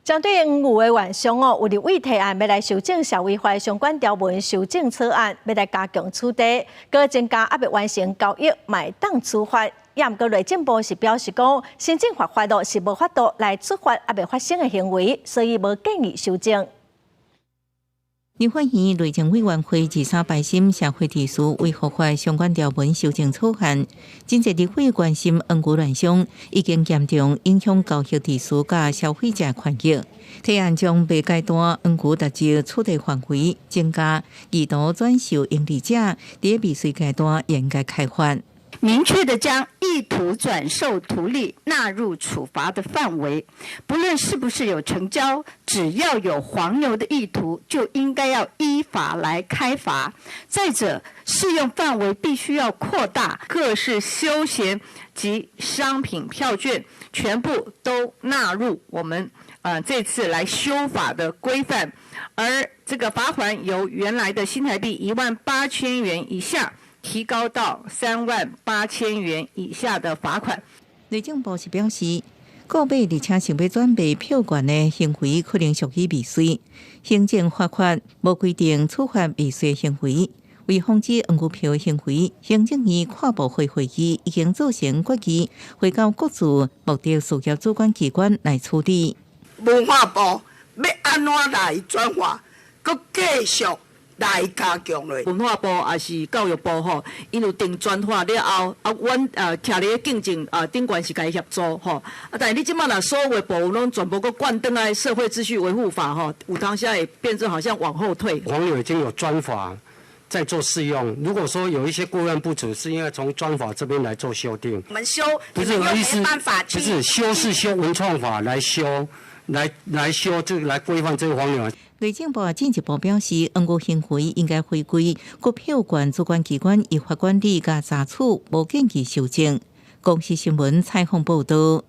針對黃牛的現象哦，有立委提案欲來修正社會法相關條文修正草案，欲來加強處罰，閣增加猶未完成交易嘛會當處罰。也毋過內政部是表示講，行政法法律是無法度來處罰猶未發生的行為，所以無建議修正。立法院內政委員會23排審社會秩序維護法相關條文修正草案，真濟立委關心黃牛亂象已經嚴重影響交易秩序佮消費者權益。提案將未階段黃牛納入處罰範圍，增加意圖轉售營利者，佇未遂階段應該開罰。明確的將意圖轉售圖利納入處罰的範圍，不論是不是有成交，只要有黃牛的意圖，就應該要依法來開罰。再者，適用範圍必須要擴大，各式休閒及商品票券全部都納入我們這次來修法的規範，而這個罰鍰由原來的新台幣18,000元以下，提高到38,000元以下的罰款。內政部是表示，購買而且想欲轉賣票券的行為可能屬於未遂，行政罰款無規定處罰未遂行為。為防止黃牛票行為，行政院跨部會會議已經做成決議，匯交各自目的事業主管機關來處理。文化部欲按怎來轉化，閣繼續來加強咧。文化部抑是教育部吼，𪜶有定專法了後，啊，阮徛佇咧行政啊頂懸是共伊協助吼。啊，但是你這擺若所有的部分攏全部閣灌轉來社會秩序維護法吼，有當時會變成好像往後退。黃牛已經有專法在做適用，如果說有一些過分不足，是應該從專法這邊來做修訂。我們修，不是我意思，不是修是修文創法來修，來修這個來規範這個黃牛。內政部進一步表示，黃牛行為應該回歸國票券主管機關依法管理佮查處，無建議修正。公視新聞採訪報導。